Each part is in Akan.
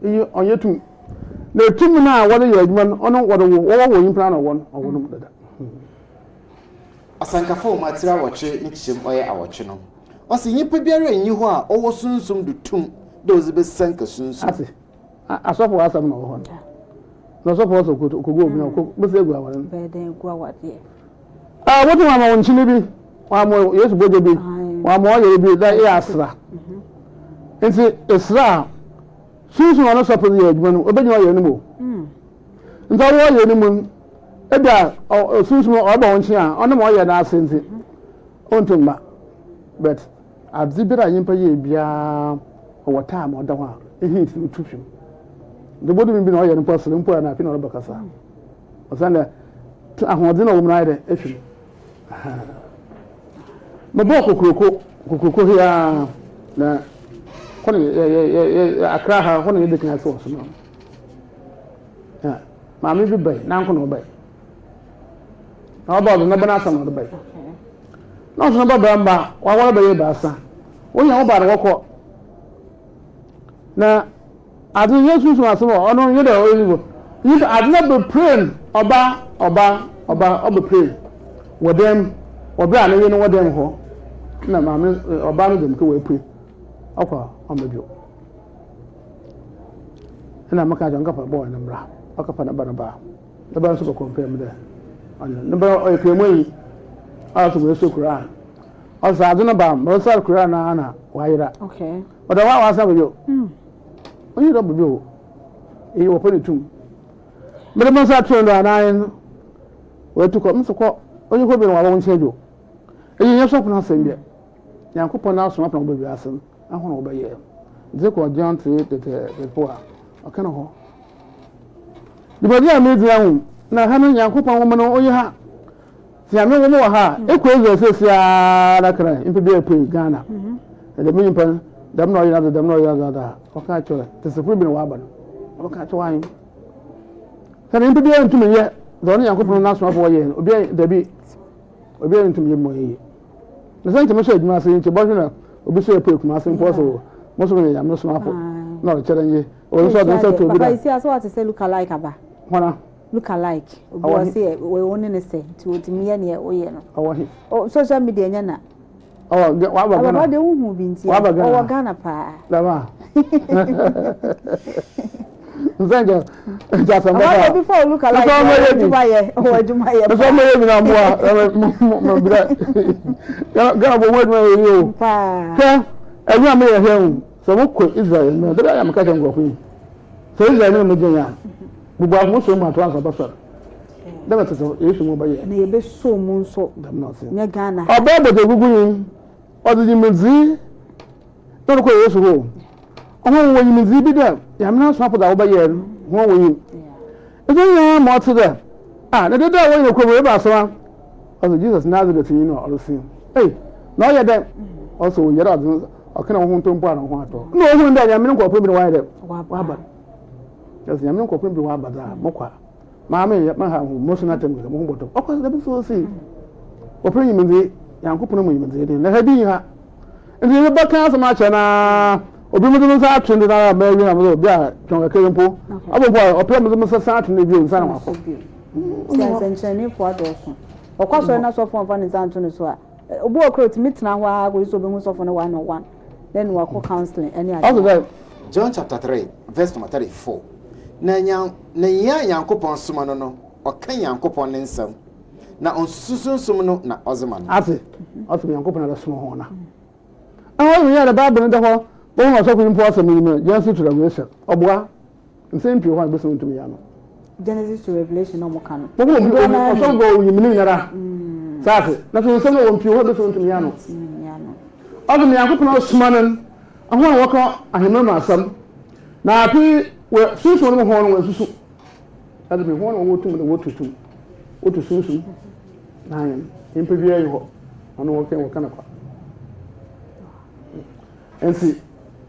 Iyi ɔnnyɛ tum. Na tum no a wɔdze yɛ edwuma no, ɔno wɔdze wo, wɔwɔ wɔ nyimpa no ano wɔ no, ɔwɔ no mu dada. Ɔsɛnkafo nwoma tsir awɔtwe nkyekyɛmu ɔyɛ awɔtwe no, ɔse, Nyimpa biara nnyi hɔ a ɔwɔ sunsum do tum dɛ ɔdze besianka sunsum. Ase, asɔfo asɛm na ɔwɔ hɔ no. Na ɔsɔfo ɔsɛ okogu obi na ɔkɔ bɛsɛ egu aware no. Bɛyɛ dɛn egu awadeɛ? Ah, wotum ama wo nkyene bi, wɔama Yesu bɔgya bi, wɔama ɔyere bi dɛ eyɛ asra. Nti esra a, sunsum a ɔno sɔfo dze yɛ edwuma no, obegyina ɔyere no mu o. Nti ɔwɔ ɔyere no mu no, ebi a sunsum no ɔreba wo nkyɛn a, ɔno ma ɔyɛ n'ase nti, onntum mma. But adze biara a nyimpa yɛ biara, ɔwɔ time a ɔda hɔ a, heat no tu fi mu. Nti obodu bi na ɔyɛ no mpo ɔsere mpo a na afei na ɔrebɛkasa. Osiandɛ ahoɔdzen a ɔwɔ mu no ayɛ dɛ efi mu. Mobɔɔ kokroko, kokroko he ara na hɔ na yɛ yɛ yɛ yɛ Accra ha hɔ na yɛdi kan ase wɔ so no. Na maame bi bae, nanko na ɔbae. Na ɔba ɔde ne ba n'asɛm na ɔde bae. Na ɔso ne ba barima waware bɛyɛ ebiasa. Wonya wo ba no wɔkɔ. Na Adze nnyɛ sunsum asɛm o, ɔno nnyɛ dɛ ɔyɛ nyimpa. Nyimpa adze no bepue no, ɔba, ɔba, ɔba, ɔbepue wɔ dan mu wɔ ber a ne yer no wɔ dan mu hɔ. Nna maame, ɔbaa no dze mbirika oepue, ɔkɔ a ɔmmba bio. Nna meka kyerɛ no, ɔnkɛfa bɔɔl no mbra. Ɔkɛfa ne ba no baa. Ne ba no so bɔkɔ mpaa mu dɛ ɔnye ne ba no ɔyɛ Kramanyi a ɔso oesua Quran. Ɔse adze no ba a, ma ɔsar Quran no ara na ɔayera. Ɔda hɔ a ɔasan aba bio. Onnyi dɛ ɔba bio. Iyi wɔpɛ no tum. Mede me nsa too no do anaa no, oetu kɔ. Mese kɔ, onnyi hɔ bio na ɔaba wo nkyɛn bio. Iyi nnyɛ sɔfo n'asɛm biara. Nyankopɔn n'asomafo na wɔba wiase no, hɔn na wɔbɛyɛɛ. Dze kɔ John 3:34 a, ɔka no hɔ. Dwumadzi a miridzi ahu na ha no Nyankopɔn nwoma no oyi ha. Sɛ Nyame nwoma wɔ ha a, ekɔ Israel seseiara kra nyimpa bi epue Ghana. Na dɛm nyimpa no, dɛm na ɔyɛ n'adze, dɛm na ɔyɛ n'adze adze a, ɔka kyerɛ tsetsefo bi na wɔaba no, ɔbɛka akyerɛ hɔn. Sɛ nyimpa biara nntum nnyɛ dza ɔno Nyankopɔn n'asomafo wɔyɛe no, obiara dabi, obiara nntum nnyɛ bi ma ɔyɛ yie. Na sɛ nkyɛ mehyɛ edwuma ase yi, nkyɛ bɔhwɛ na obi so epue Kumase mpo ɔse o, mo so meyɛ Nyame somafo, na ɔrekyerɛ nye, ɔno so ɔdze ne nsa to obi do a. Papa, esi a, so wate sɛ look alike aba? Hɔn a? Look alike. Obi wɔ se wo ne ne sɛ nti otumi yɛ neɛ woyɛ no. Ɔwɔ he? Oh, social media nyɛ na. Ɔwɔ waba Ghana. Ɔwɔ de wohu bi nti. Waba Ghana. Ɔwɔ Ghana paa. Dɛm a. Nsɛ nkyɛ nkyɛ asɛm bɛka. Ɔwɔ obi fa look alike. Ɔwɔ adwuma yɛ. Ɔwɔ adwuma yɛ paa. Nsɛ ɔmo yɛ bi na mmoa. Mo bi dɛ. Ghana bɔ ho adwuma yɛ yi o. Paa. Hwɛ adwuma mi yɛ hwɛ o. Sɛ mo kɔ Israel mɛ dɛbɛ ayɛ mo ka kyerɛ nkurɔfo yi. Sɛ Israel ne mo gyina yɛ a. Bubu ahoma sɔ mu ato ansa bɛsɔre. Dɛ bɛte sɛ Yesu mu bɛyɛ. Na yɛbɛsɔ mu nso. Dɛm na ɔse. Nyɛ Ghana. Ɔbaa bɔdzagugu yi, ɔdze nyimdzee na ɔdze kɔɔ Yesu hɔ o. Hɔn wɔwɔ nyimdzee bi dɛ Nyame n'asomafo dza wɔbɛyɛɛ no, hɔn wonyim. Ntsi ne nyinara ma ɔtse dɛ, ah, na dede a wɔyɛ no kurom no, ebɛn asɛm a? Ɔse Jesus Nazarethnyi no a ɔresen. Ei, na ɔyɛ dɛn? Ɔse oye dɛ ɔdze ɔka na woho ntɔ mpo a na woho atɔ. Nna ohun dɛ Nyame no nkorɔfo bi na wɔayɛ dɛ, wɔaba. Kyerɛ sɛ Nyame nkorɔfo bi wɔaba dze a, mokɔ a, maa mennyɛ mennha hom, moso n'atsɛm dze, moho bɔtɔ. Ɔkɔ so dɛm so osi. Wɔpɛ nyimdzee, Nyankopɔn mu nyimdzee de, na ha bi nnyi ha. Ntsi mebɛkã asɛm akyerɛ no ara, obi medze me nsa ato no do no ara mewie na medze obi a twɛn kakra yi mpo, ɔbɔ mpo a ɔpɛ dɛ medze me nsa san ato no do bio ansaana ɔakɔ. Sɛ nsɛnkyerɛnnefo adɔɔso. Ɔkɔ asɔre na sɔfo amfa ne nsa anto ne so a, obi wɔ hɔ koraa a otumi tena hɔ ara kosi sɛ obehu sɔfo no one on one. Then wakɔ counseling ɛne Ɔse ade. dɛ. John chapter 3 verse number 34 Na Nyan na nyia Nyankopɔn soma no no, ɔkã Nyankopɔn ne nsɛm, na onnsusu Sunsum no na ɔdze ma no. Ase, ɔse Nyankopɔn na bɛsoma hɔn a. Ɛhɔ yɛ dɛ Bible no da hɔ, bohu ɔsɔfo yi mpo asɛm yi mu, Genesis to Revelation, ɔboa. Nsɛm pii wɔ hɔ a ebesi wontumi nyɛ ano. Genesis to Revelation na wɔka no. Bohu obi obi ɔsɔfo bɔ onyim ne nyinara. Saa ase, na so nsɛm no wɔ pii wɔ hɔ a ebesi wontumi nyɛ ano. Ɔse Nyankopɔn asoma no hɔn a wɔka ahemman mu asɛm, na afei wɔ sunsum no mu hɔn no wɔasusu. Ɛde bi hɔn a wɔwɔ tum no wɔtu tum, wɔtu sunsum na ayɛn nyimpa biara nyi hɔ, ɔno wɔka wɔka no kwa. Nti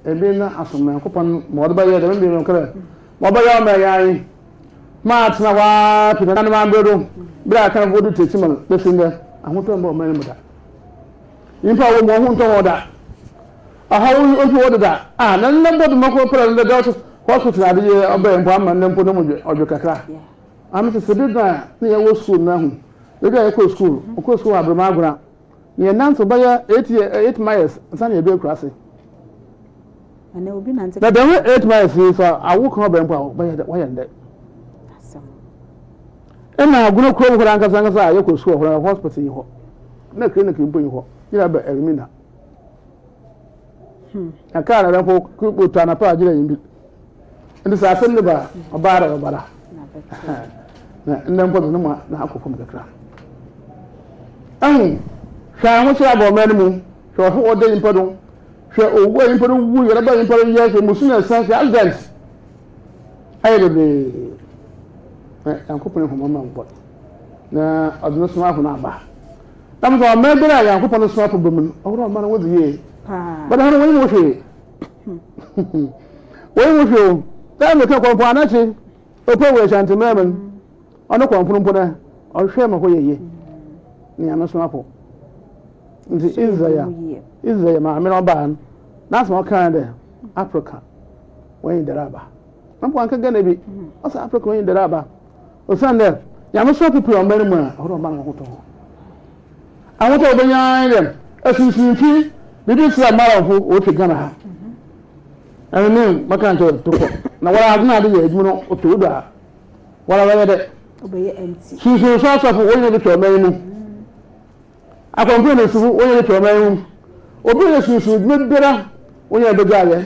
ebi na asom Nyankopɔn ma ɔde bɛyɛ dɛm bi no kra ma ɔbɛyɛ ɔma ɛyɛ ayi ma atena hɔ ara pii na ma abere do bere a kanfo do tete ma no bɛsi ndɛ ahotɔ mbɔ ɔman no mu da. Nyimpa a wɔwɔ mu hɔn ho nntɔ hɔn da. Ɔhaw ofi hɔ deda a, na ndɛ mpo dze mɔkɔ pɛrɛ no dɛ ɔtse. Hospital ade yɛ ɔbɛn mpo ama ndɛ mpo no mu ɔdwe kakra. Ame tete bi da a na yɛwɔ sukuu no ahu. Baabi a yɛkɔɔ sukuu, ɔkɔɔ sukuu wɔ Abrema Agona. Na yɛnantew bɛyɛ 8 miles ansa na yɛadu akuraase. Na dɛm 8 miles yi sɛ awo ka ɔbɛn mpo a wɔyɛ dɛ wɔyɛ ndɛ. Ɛna Agona kurom hɔ ankasa ankasa a yɛkɔ sukuu wɔ hɔ hospital yi hɔ. Na clinic mpo yi hɔ. Yɛrɛ bɛ Elmina. Na kaa na mpo otu anapa a gyina yin bi. Nti sɛ asɛm no ba a, ɔbaa dɛ ɔbara. Na ndɛ mpo de no mu na akɔ fam kakra. Ɛho, hwɛ ahokyerɛ aba ɔman no mu, hwɛ ɔho ɔda nyimpa do, hwɛ owu a nyimpa no wu, yarba a nyimpa no yɛ, hwɛ mmusu na ɛsan, hwɛ accident ayɛ bebree. Na Nyankopɔn ehu mama mbɔ na ɔde no somafo no aba. Na mo sɛ ɔman biara a Nyankopɔn no somafo ba mu no, ɔwɔ dɛ ɔman no wodzi yie. Bɛda hɔ no wɔnye mo hwee. Wɔnye mo hwee o. Dɛ meka kɔmpo anakye, ope wɔ Ashanti mmerɛ mu no, ɔno kɔmpo no mpo no, ɔhwɛ ma hɔ yɛ yie. Ne Nyame somafo. Nti Israel, Israel maame no ɔbaa no, n'asɛm ɔkaa dɛ, Africa, wɔnye dɛrɛ aba. Na mpo anka Ghana bi, ɔsɛ Africa wɔnye dɛrɛ aba. Osiandɛ Nyame somafo pue ɔman no mu a, ɔwɔ dɛ ɔma no ahotɔ. Ahotɔ a obenya ara nye dɛ, esunsun fi biribi tse dɛ Malamfo wotwa Ghana ha. Ɛno ne mɛka nkyerɛ wo, tokɔ. Na woara adze no a adze yɛ edwuma no otwa wo do a, woara bɛyɛ dɛ. Sunsun so asɔfo wonya bi twa ɔman yi mu. Akɔmfo na nsufo wonya bi twa ɔman yi mu. Obi a ɔyɛ sunsun edwuma biara wonya bi begye ayɛ.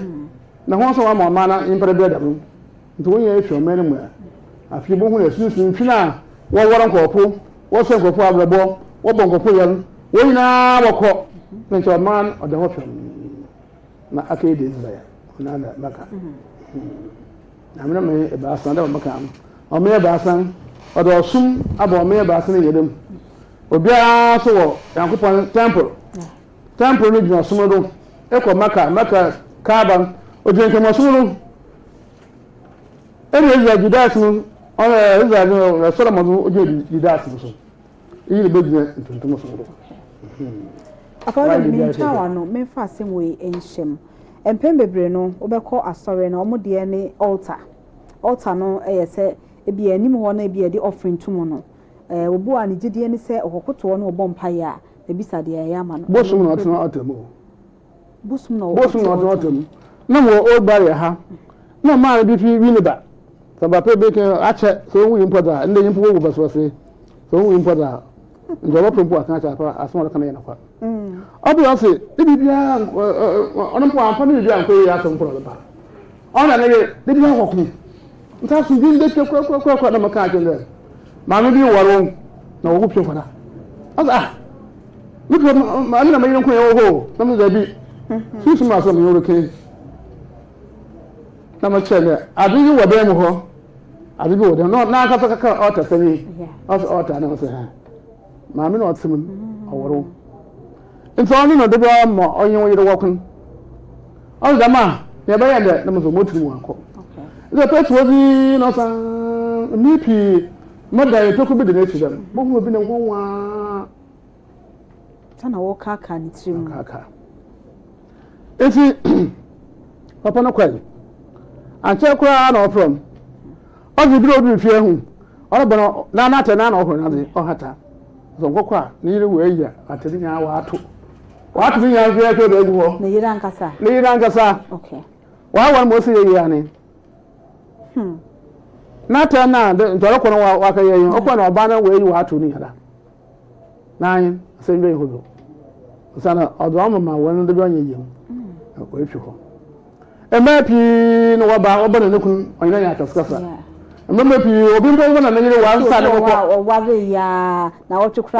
Na hɔn so wɔama ɔman no nyimpa no brɛ dɛm. Ntsi hɔn nyina efi ɔman no mu a, afei ibohu dɛ sunsum ntwen a wɔwar nkorɔfo, wɔsɛɛ nkorɔfo abrabɔ, wɔbɔ nkorɔfo yar, hɔn nyina wɔkɔ, na nkyɛ ɔman no ɔda hɔ fɛmm na akɛyɛ dɛ Israel, ɔno ara na mɛka. Nyame no ɔman ebiasa, dɛ mɛka no, ɔman ebiasa, ɔdze ɔsom aba ɔman ebiasa ne nyina mu. Obiara so wɔ Nyankopɔn temple, temple no gyina ɔsom no do, ekɔ Mecca, Mecca Kaaba no, ogyina nkramosom no. Ɛna Israel Judas no ɔyɛ Israel no ɔyɛ Solomon no ogyina Judas no so. Eyi na bɛgyina ntontom so do. Afei de mentwa w'ano memfa asɛm wei nhyɛ mu. Mpɛn bebree no wobɛkɔ asɔre no wɔn deɛ ne altar. Altar no yɛ sɛ ebi anim hɔ no ebi yɛde offering to mu no. Ɛɛ obi wɔ a ne gyedie ne sɛ ɔkɔkoto hɔ na ɔbɔ mpaeɛ a n'abisa deɛ ɛyɛ ama no. Bosom na ɔtena altar mu o. Bosom na ɔte Bosom na ɔtena ɔte mu. Na mowɔ old barrier ha. Na maa bi fi Winneba. Sɛ papa bi ke akyɛ sɛ owu mpo dza ndɛ nyimpa wowu basabasa sɛ owu mpo dza nti ɔbɛpɛ mpo aka akyɛ apa asɛm a ɔreka no yɛ nokwa. Ɔbea ɔse ne biribiara ɔno mpo amfa ne biribiara ankɔ yie asɛm mpo na ɔde ba. Ɔna ne yere de biara kɔko. Nti asomdwe no bɛtwa korakorakorakora na mɛka akyerɛ dɛ maame bi ware wo na wɔwo pie nkwadaa. Ɔse ah Me kura maame na me yere nko yɛ wɔ hɔ o. Na me dabi. Sunsun ma asɛm yɛ reke. Na me kyerɛ dɛ ade yi wɔ dan mu hɔ. Ade bi wɔ dan na na ankasa kaka ɔta sɛ yi. Ɔsɛ ɔta na ɔsɛ ha. Maame na ɔte mu ɔwɔre wo. Nti ɔno na ɔde bi ma ɔnye wo yere wɔko. Ɔno dɛm a na ɛbɛyɛ dɛ na mo nso motiri mu ankɔ. Nti ɔpɛ tuo bi na ɔsan mmiri pii mɛda yɛ toko bi de n'akyi dɛm. Bohu obi na ho waa. Sɛ na wɔrekaakaa ne tirim. Kaakaa. Nti papa no kɔe. Ankyɛ koraa na ɔfrɛ m. Ɔdze bi na odu fie ho. Ɔrebɔ no na n'atɛ na na ɔhoro n'adze ɔhata. Sɛ ɔnkɔkɔ a ne yere wɔ ayi a atɛ ne nyinaa wɔato. Wɔato ne nyinaa hwɛ hwɛ de agu hɔ. Ne yere ankasa. Ne yere ankasa. Okay. Wɔawɔ no ma ɔsi yɛ yie ane. N'atɛ na nti ɔrekɔ no wakɛyɛ yi ɔkɔ na ɔbaa no wɔ ayi wɔato ne nyinaa. N'anyi asɛm bi hɔ do. Osiandɛ ɔdze ɔmo ma hɔn de bi ɔnnyɛ yie mu, oetwi hɔ. Mbaa pii na wɔba, wɔba na no kun ɔnye no anya akasakasa. Mmarima pii, obi mpo mpo na ne yere wansa ne mokɔ.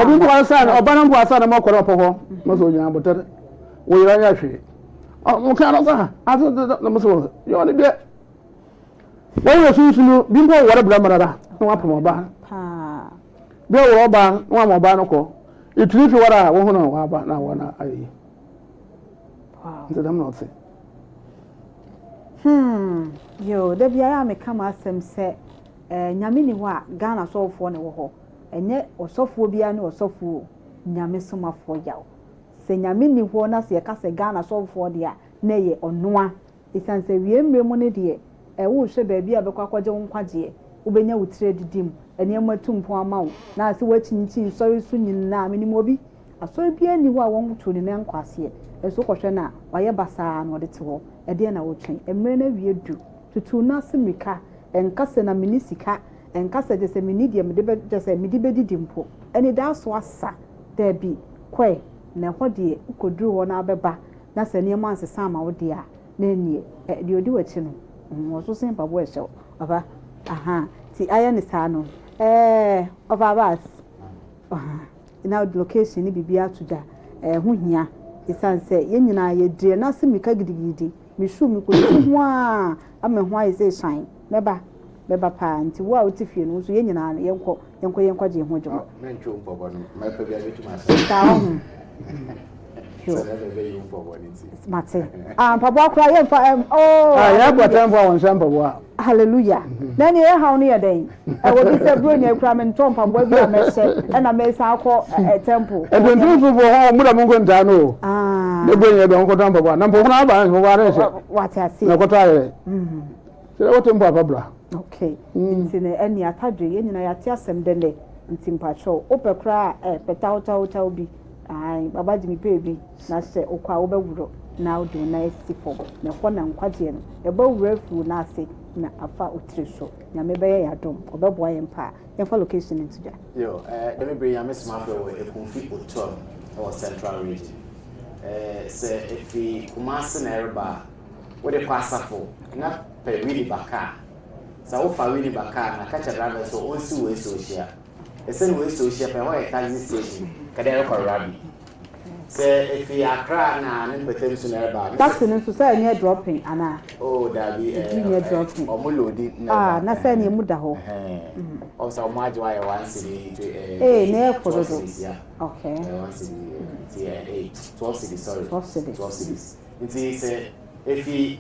Obi mpo wansa ne, ɔba no mpo ansa ne mɔkɔ na ɔpɔ hɔ. Mo sɛ onya abotare, wo yere ɔnyɛ hwee. Ɔka no sɛ, ase na mo sɛ, yɛ ɔne deɛ. Wɔn yɛ sunsun bi mpo wɔre brɛ mmarara na wɔapam ɔbaa. Bi a wɔwɔ ɔbaa na wɔama ɔbaa no kɔ. Etumi fi wɔre a wohu no wɔaba na wɔn ayɛ yi. Nti dɛm na ɔte. Hmm, yoo, da biara a meka m'asɛm sɛ eh, Nyame ni hɔ a, Ghana sɔfoɔ na ɛwɔ hɔ. Ɛnyɛ ɔsɔfoɔ biara ne ɔsɔfoɔ o, Nyame somafoɔ yaw. Sɛ Nyame ni hɔ na sɛ yɛka sɛ Ghana sɔfoɔ deɛ a, na ɛyɛ ɔnoa. Esiane sɛ wie mmerɛ mu no deɛ, Worehwɛ baabi a wobɛkɔ akɔgye wo nkwagyeɛ, wobɛnya wo tiri adidi mu, nneɛma atu mpɔn ama wo, na sɛ woakyinkyin nsɔre so nyinaa. Menim obi, asɔre biara nni hɔ a wɔnto ne nan nkɔ aseɛ, nso wokɔhwɛ no a, wayɛ basaa na ɔde te hɔ. Ɛdeɛn na wotwɛn? Mmerɛ no awie du. Tutu wo nan ase mmirika. Ɛnka sɛ na menni sika, ɛnka sɛ kyerɛ sɛ menni deɛ mede bɛ, kyerɛ sɛ mede bɛdidi mpo. Anidaso asa. Dabi, kɔe, na ɛhɔ deɛ wokɔduru hɔ na wobɛba, na sɛ nneɛma ansesa amma wo deɛ a, na ɛnneɛ, ɛ, deɛ ɔdi w'akyi no, ɔso sen mpaboa a ɛhyɛ wo. Papa, aha, nti ayɛ no saa no, ɛɛ, Ɔfa Abbas, aha, na wode location ne biribiara ato dwa, ɛho hia, ɛsiane sɛ yɛn nyinaa yɛdi yɛn ase mmirika gidigidi, me shoe mekɔtu ho ara ama ɛho ayɛ sɛ hyɛn, mɛba, mɛba paa, nti wo a wote fie no, wo nso yɛn nyinaa no, yɛnkɔ, yɛnkɔ yɛn nkwagyeɛ ho adwuma. Mɛntwe wo mpaboa no, mɛpɛ bi a bɛtumi ahyɛ. Saa ɔho. Mate. Ah, mpaboa koraa yɛmfa ɛm oh. Ah, yɛn akɔtɛnfo a wɔn nhyɛ mpaboa. Hallelujah. Na nea ɛhaw no yɛ dɛn? Ɛwɔ bi sɛ buronya kura me ntɔ mpaboa bi a mɛhyɛ ɛna mɛsan akɔ ɛ temple. Ntontom fo hɔ mo da mo nkɔ ntaa no o. Ah. Ne buronya dɔn kɔtɔ mpaboa na mpaboa aba mpaboa ne hyɛ. Wate ase. Na kɔtɔ ayɛ. Sɛ wɔte mpo afa bra. Okay. Nti no ɛne atadwe yɛn nyinaa yɛate asɛm dɛndɛ nti mpakyɛw wopɛ koraa a ɛ pɛ tawtawtaw bi. Ae, Baba gye me pɛɛ bi, na sɛ wokɔ a wobɛworɔ na wode wo nan asi fam, na ɛhɔ na nkwagyeɛ no, ɛbɛworɔ afiri wo nan ase na afa wo tiri so. Nyame bɛyɛ yɛn adom, ɔbɛboa yɛn paa. Yɛmfa location no nto dwa. Yo, eh, dɛm bere yi Nyame somafo wɔ Ekumfi Otuam wɔ Central Region. Eh, sɛ efi Kumasi na ɛreba a, wode kɔ Asafo na pɛ Winneba car. Sɛ wofa Winneba car no a, ka kyerɛ driver no sɛ ɔnsi wo Asuohyia. Esen wei sɛ ohyia pɛ, hɔ yɛ taxi station, kɛdɛ ɛrekɔ Rabi. Sɛ efi Accra na ne mpɛtam so na ɛreba a. Taxi no nso sɛ ɛnyɛ dropping anaa? Oh dabi, Ebi nyɛ dropping. Ɔmo loadi na ɛba. Ah, na sɛ ɛne emu da hɔ. Ɔmo sɛ ɔmo agye wayɛ one cedi to Ee, na ɛyɛ fo 12 dodo. cedis ya. Okay. Ɛyɛ one cedi, nti ɛyɛ 12 cedis sorry. 12 cedis. 12 cedis. Nti sɛ efi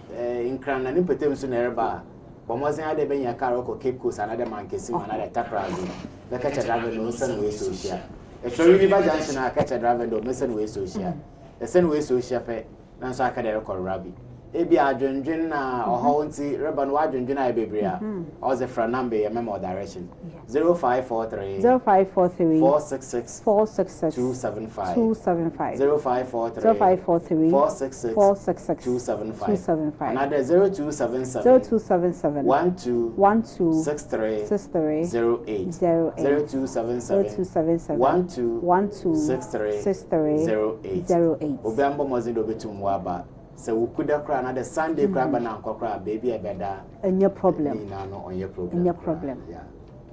Nkran na ne mpɛtam so na ɛreba a. Bɔ mbɔdzen ara dɛ ebenya kaar ɔkɔ Cape Coast anaadɛ Mankesim anaadɛ Takoradi na ka kyerɛ driver no dɛ ɔnsan w'esuohyia. Efrɛ Winneba junction a, ka kyerɛ driver no dɛ ɔmmɛsan w'esuohyia. Esan w'esuohyia pɛ na nso aka dɛ erokɔ Rabi. Ebia adwendwen na ɔhaw ntsi reba no w'adwendwen ayɛ beberee a, ɔdze fra number yi mɛma wo direction, 0543 0543 466 466 275 275 0543 0543 466 466 275 275 anaadɛ 0277 0277 12 12 63 63 08 08 0277 0277 12 12 63 63 08 08. Obiara mbɔ mmɔdzen dɛ obetum ɔaba. Sɛ Wukuda koraa anaadɛ Sunday koraa ba na annkɔ koraa a, beebi a ebɛda Ɛnyɛ problem. ne nyinaa no ɔnnyɛ problem Ɛnyɛ koraa. problem. Yeah.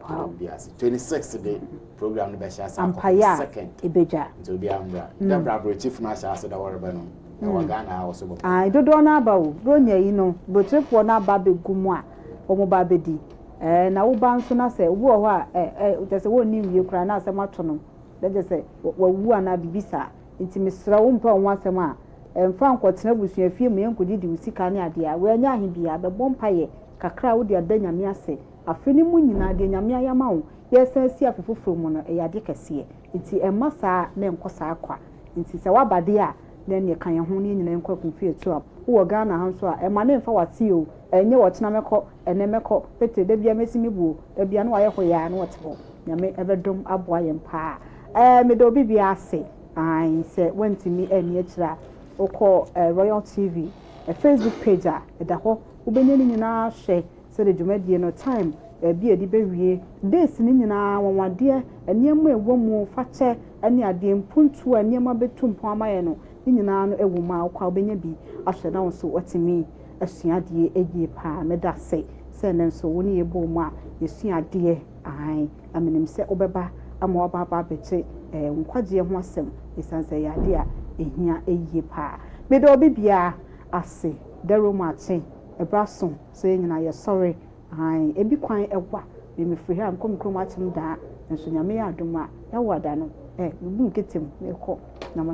Wow. Obi ase. 26 de program no bɛhyɛ ase Ampaeɛ akɔpem a second. ɛbɛdwa. Nti obiara mbra. Dɛ bra aborɔkyifo no ahyɛ ase dɛ wɔreba no, ɛwɔ Ghana ha wɔso bɔkɔ. Ae, dodoɔ no aba o. Buronya yi no, burokyerefoɔ no aba abɛgu mu a wɔn ba abɛdi. Ɛɛ, na wo ba nso na sɛ obi wɔ hɔ a, ɛ, ɛ, kyerɛ sɛ wɔnni nwie koraa na asɛm ato no, na kyerɛ sɛ wawu anaa biribi saa. Nti mesrɛ wo, wompɛ wo ho asɛm a, mfa nkɔtena abusuafie mu yɛnkɔdidi wo sika ne adeɛ a, wei ɛnyɛ ahe biara, bɛbɔ mpaeɛ kakra a wode ada Nyame ase. Afe no mu nyinaa, deɛ Nyame ayɛ ama wo, yɛresan asi afe foforɔ mu no, ɛyɛ adeɛ kɛseɛ. Nti ɛmma saa na ɛnkɔ saa kwa. Nti sɛ woaba deɛ a, na ɛneɛ ka yɛn ho na yɛn nyinaa yɛnkɔ Akumfi Atuam. Wowɔ Ghana ha nso a, ɛmma no mfa w'ase o, ɛnyɛ ɔkyena mɛkɔ, ɛnnɛ mɛkɔ, pete, da biara mɛsi me bo o, da biara na wayɛ hoyaa na ɔte hɔ. Nyame bɛdom aboa yɛn paa. Ɛɛ, meda obi biara ase, ae, sɛ woantumi anni akyire a, wokɔ Royal TV Facebook page a, ɛda hɔ, wobɛnya ne nyinaa ahwɛ. Sɛdeɛ dwumadie no, time, baabi a yɛde bɛwie, dates no nyinaa, anwanwadeɛ, nneɛma a ɛwɔ mu, fakyɛ ne adeɛ, mpuntuo a nneɛma bɛtu mpɔn ama yɛn no, ne nyinaa no wɔ mu a wokɔ a wobɛnya bi ahwɛ na wo nso woatumi asua adeɛ yie pa ara. Meda ase sɛ ɛnnɛ nso wo ne yɛn bɔɔ mu a yɛsua adeɛ, aane, na menim sɛ wobɛba ama woaba aba abɛgye eh, wo nkwagyeɛ ho asɛm ɛsiane sɛ ɛyɛ adeɛ a ɛhia yie pa ara. Meda obi biara ase, Dawuro mu akye, ɛberɛ aso. Sɛ yɛn nyinaa yɛsɔre aane ebi kwan ɛwa me mefiri ha mekɔ me kurom akyem daa nso Nyame yɛ adom a Yawoada no eh mebu me ketem mekɔ na ma.